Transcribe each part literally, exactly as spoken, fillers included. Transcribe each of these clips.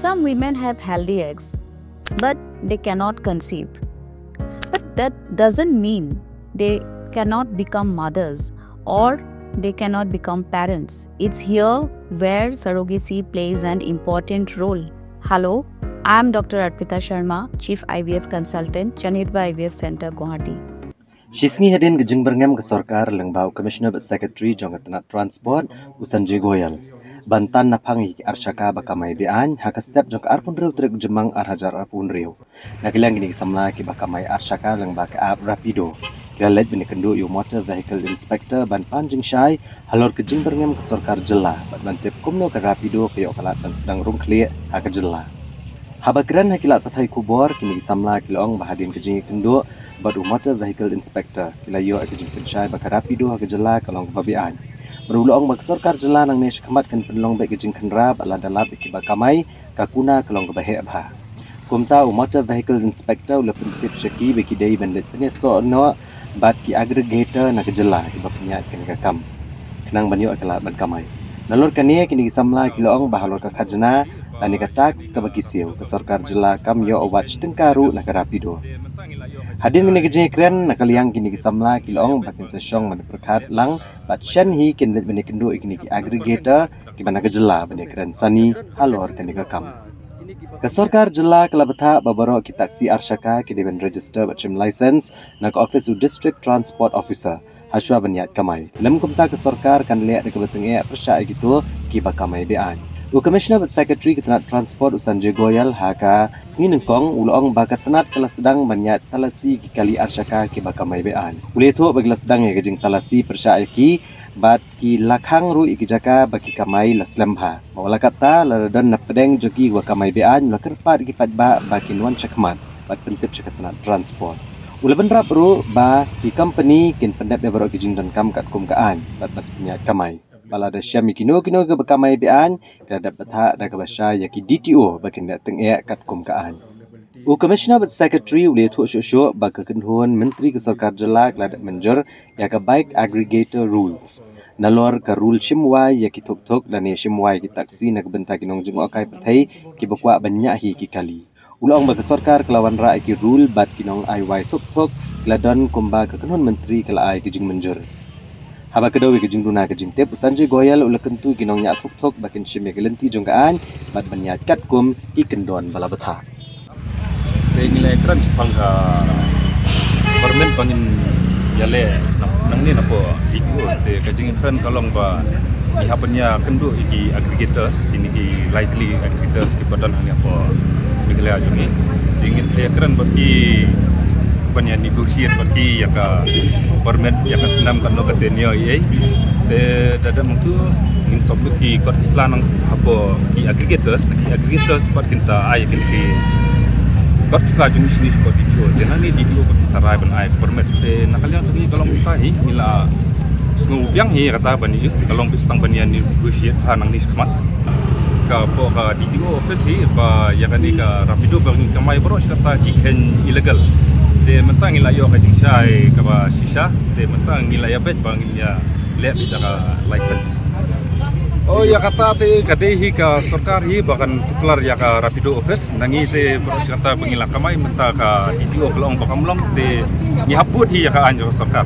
Some women have healthy eggs, but they cannot conceive. But that doesn't mean they cannot become mothers or they cannot become parents. It's here where surrogacy plays an important role. Hello, I'm Doctor Arpita Sharma, Chief I V F Consultant, Chanitba I V F Center, Guwahati. Shisngi hadien ka jingbyrngem ka sorkar lyngba u Commissioner bad Secretary jong ka tnat Transport, u Sanjay Goyal, ban tan naphang ïa ki arshaka ba kamai be-aiñ ha ka step jong ka arphew hynriew tarik u Jymmang ar hajar arphew hynriew. Na ka liang kine ki samla kiba kamai arshaka lyngba ka app Rapido, ki la leit ban ïakynduh ïa u Motor Vehicle Inspector ban pan jingshai halor ka jingbyrngem ka sorkar jylla bad ban tip kumno ka Rapido ka ïoh ka lad ban sdang rung khlieh ha ka jylla. Haba kren ha ki lad pathai khubor, kine ki samla ki la ong ba hadien ka jingïakynduh bad u Motor Vehicle Inspector, ki la ïoh ïa ka jingpynshai ba ka Rapido ha ka jylla ka long kaba be-aiñ. Bad u la ong ba ka sorkar jylla nangne shakhmat kan pynlong beit ka jingkhynra bad lada lap ïa kiba kamai, ka kuna ka long kaba heh bha. Kumta u Motor Vehicle Inspector u la pyntip sha ki ba ki dei ban leit pynïasoh noh bad ki aggregator na ka jylla kiba pynïaid kane ka kam, khnang ban ïoh ïa ka lad ban kamai. Nalor kane, kine ki samla ki la ong ba halor ka khajna lane ka tax kaba ki siew, ka sorkar jylla kam ïoh wat shi tyngka ruh na ka Rapido. Hadien kane ka jingïakren, na ka liang kine ki samla ki la ong ba kin sa shong ban pyrkhat lang bad shen hi kin leit ban ïakynduh ïa kine ki aggregator kiba na ka jylla ban ïakren sani halor kane ka kam. Ka sorkar jylla ka la bthah ba baroh ki taxi arshaka ki dei ban register bad shim license na ka office u District Transport Officer hashwa ban ïaid kamai. Lym kumta, ka sorkar kan leh da kaba tyngeh pyrshah ïa kito kiba kamai be-aiñ. U Commissioner bad Secretary ka tnat Transport, u Sanjay Goyal, ha ka sngi nyngkong u la ong ba ka tnat ka la sdang ban ïaid talasi ki kali arshaka kiba kamai be-aiñ. U la ïathuh ba ki la sdang ïa ka jingtalasi pyrshah ïa ki bad ki la khang ruh ïa ki jaka ba ki kamai la slem bha. Wat la katta, lada don na pdeng jong ki kiba kamai be-aiñ, u la kyrpad ïa ki paidbah ba kin wan shakhmat bad pyntip sha ka tnat Transport. U la bynrap ruh ba ki company kin pyndep ïa baroh ki jingdonkam katkum ka aiñ bad ba sa pynïaid kamai. Bad lada shem ïa kino kino kiba kamai be-aiñ, ki la dep bthah da kaba shai ïa ki D T O ba kin leh tyngeh katkum ka aiñ. U Commissioner bad Secretary u la ïathuh shuh shuh ba ka kynhun myntri ka sorkar jylla ka la dep mynjur ïa ka Bike Aggregator Rules. Nalor ka rule shim wai ïa ki thuk thuk lane shim wai ïa ki taxi na ka bynta ki nongjngohkai pyrthei kiba kwah ban ñiah hi ki kali. U la ong ba ka sorkar ka la wanrah ïa ki rule bad ki nongai wai thuk thuk ki la don kumba ka kynhun myntri ka la ai ka jingmynjur. Haba kdew ïa ka jingduna ka jingtip, u Sanjay Goyal u la kyntu ïa ki nongñiah thuk thuk ba kin shim ïa ka lynti jong ka aiñ bad ban ïaid katkum ki kyndon ba la bthah. Te ngi la kren shaphang ka permit ba ngin ïaleh na, nangne na pdeng D T O. Te ka jingkren ka long ba ngi hap ban ïakynduh ïa ki aggregators, kine ki lai tylli aggregators kiba don hangne ha Meghalaya jong ngi. Te ngin sa ïakren bad ki ban ïa negotiate bad ki ïa ka permit, ïa ka snem, katno ka tenure, ïa. Te da dep mynta ngin submit ki kot ki sla na hapoh ki aggregators, na ki aggregators pat kin sa ai kine ki kot ki sla jong ngi shane shapoh D T O. Te nangne D T O pat kin sa rai ban ai permit. Te na ka liang jong ngi ka long kumta hi, ngi la sngewbiang hi kata ban ïa, ka long beit tang ban ïa negotiate ha nangne shakhmat. Ka hapoh ka D T O office hi ba ïa kane ka Rapido ba ngi kamai baroh shi katta ki kheiñ illegal. Te mynta ngi la ïoh ka jingshai kaba shisha, te mynta ngi la ïa beit ba ngin ïa leh beit da ka license. Oh, ïa kata te ka dei hi ka sorkar hi ba kan tuklar ïa ka Rapido office. Na ngi te baroh shi katta ba ngi la kamai mynta ka D T O ka la ong ba kam long, te ngi hap bud hi ïa ka aiñ jong ka sorkar.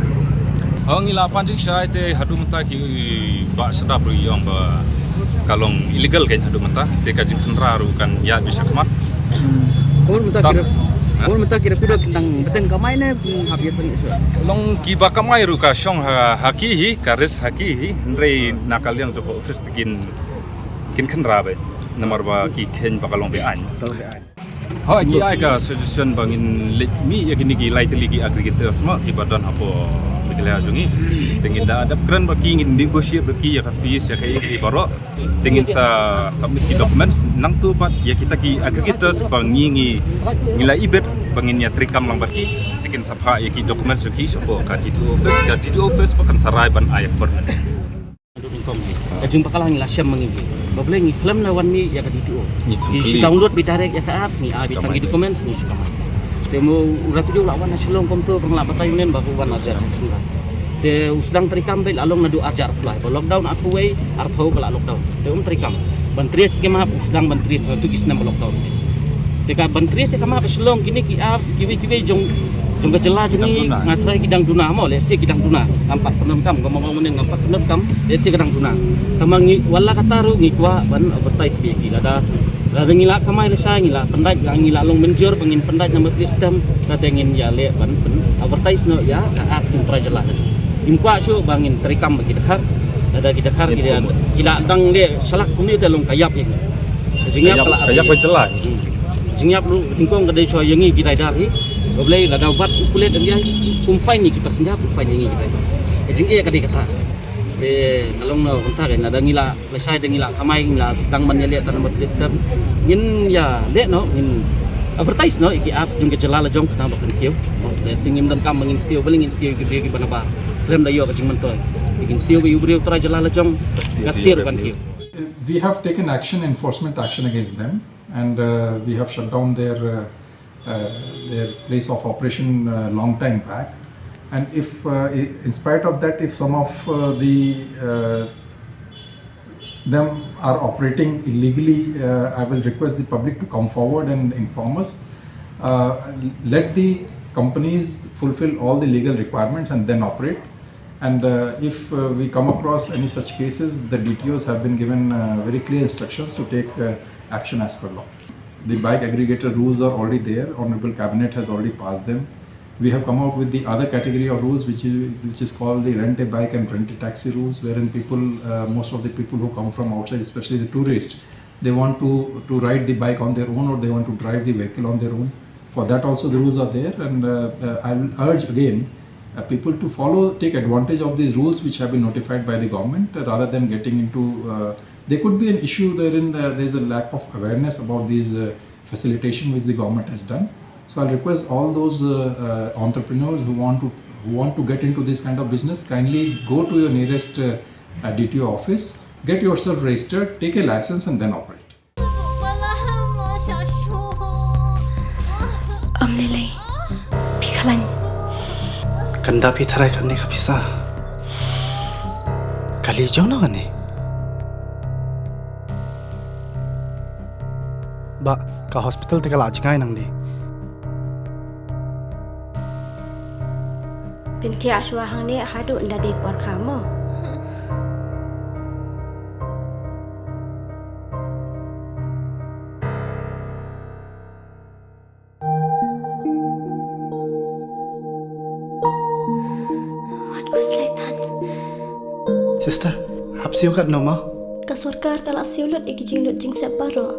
Oh, ngi la pan jingshai te haduh mynta ki bah shadap ruh ong ba ka long illegal kein haduh mynta, te ka jingkhynra ruh kan ïaid beit shakhmat. Kumno mynta ki rep-, kumno mynta ki Rapido ki dang bteng kamai ne, hmm, hap ïa sangeh shuh? Long kiba kamai ruh ka shong ha, ha ki hi, ka risk ha ki hi, hynrei na ka liang jong ka office te kin, kin khynra beit namar ba ki kheiñ ba ka long be-aiñ. Ka long be-aiñ. Hooid, ki ai ka suggestion ba ngin leit mih ïa kine ki lai tylli ki aggregators ma kiba don hapoh Meghalaya jong ngi. Te ngin da dep kren bad ki, ngin negotiate bad ki ïa ka fees, ïa kaei kaei baroh. Te ngin sa submit ki documents, nangta pat ïa kita ki aggregators ba ngi, ngi, ngi la ibit ba ngin ïa treikam lang bad ki. Te kin sa phah ïa ki documents jong ki shapoh ka D T O office, ka D T O office ba kan sa rai ban ai permit. Ka jingbakla ngi la shem ma ngi hi. Ba balei ngi khlem la wan mih ïa ka D T O. Ngi shi download beit direct ïa ka apps, ngi ai beit tang ki documents, ngi shu kamai. Te mo u Rapido u la wan na Shillong kumto, ba nga la batai ïa u ba u wan arhajar arphew lai. Te u sdang treikam beit la long naduh arhajar arphew lai. Ba lockdown arphew wei, arphew ka la lockdown. Te um treikam. Ban trade ki map, sdang ban trade sa tu ki snem ba lockdown. Te ka ban trade sa ka map Shillong kine ki apps kiwei kiwei jong jong ka jylla jong ngi. Nga tharai ki dang duna mo, lehse ki dang duna. Ngam pat pyndonkam, ngam pat pyndonkam, lehse ki dang duna. Tangba ngi wat la katta ruh ngi kwah ban advertise beit ki lada lada ngi la kamai lashai, ngi la pyndait, ngi la long mynjur ba ngin pyndait number plate stem, kata ngin ïaleh ban pyn advertise noh ïa ka app jong Trai Jylla. Ngim kwah shuh ba ngin treikam bad ki dkhar. Lada ki dkhar ki la dang leh shalak kumne te long ka ïap ïa ngi. Jingïap ka la ka ïap ka jylla. Jingïap ruh nyngkong ka dei shuwa ïa ngi ki rider hi. Ba balei lada wat u pulit ym ïai, kum fine ïa ki passenger, kum fine ïa ngi ki rider. Jingeh ka dei kata. Te ka long na kumta kan, lada ngi la lashai, da ngi la kamai, ngi la sdang ban ïaleh tang number plate stem, ngin ïaleh noh, ngin advertise noh ïa ki apps jong ka jylla la jong khnang ba kan kiew. Te sngewbha ngim donkam ba ngin siew, balei ngin siew ïa ki briew kiba nabar. Khlem da ïoh ka jingmyntoi. Ngin siew ïa u briew Trai Jylla la jong, ka stier kan kiew. We have taken action, enforcement action against them, and uh, we have shut down their uh, uh, their place of operation a long time back. And if, uh, i- in spite of that, if some of uh, the uh, them are operating illegally, uh, I will request the public to come forward and inform us. Uh, let the companies fulfill all the legal requirements and then operate. And uh, if uh, we come across any such cases, the D T Os have been given uh, very clear instructions to take uh, action as per law. The bike aggregator rules are already there. Honorable Cabinet has already passed them. We have come out with the other category of rules, which is which is called the rent a bike and rent a taxi rules, wherein people, uh, most of the people who come from outside, especially the tourists, they want to to ride the bike on their own or they want to drive the vehicle on their own. For that also, the rules are there, and uh, uh, I will urge again uh, people to follow, take advantage of these rules which have been notified by the government, uh, rather than getting into. Uh, there could be an issue therein. Uh, there's a lack of awareness about these uh, facilitation which the government has done. So I'll request all those uh, uh, entrepreneurs who want to who want to get into this kind of business, kindly go to your nearest uh, uh, D T O office, get yourself registered, take a license, and then operate. Ym lei lei. Phi khlaiñ. Kan da phi tharai kane ka pisa. Kali jong no kane. Ba ka hospital te ka la jngai nangne. Pyntiah shuwa hangne haduh nda dei por kha mo. Wat khuslai tan. Sister, hap siew katno mo? Ka sorkar ka la siew lut ïa ki jinglut jingsep baroh.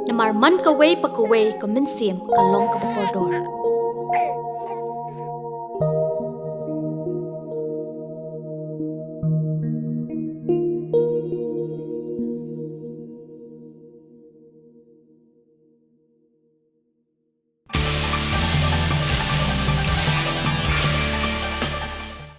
Namar man kawei pa kawei ka mynsiem ka long kaba kordor.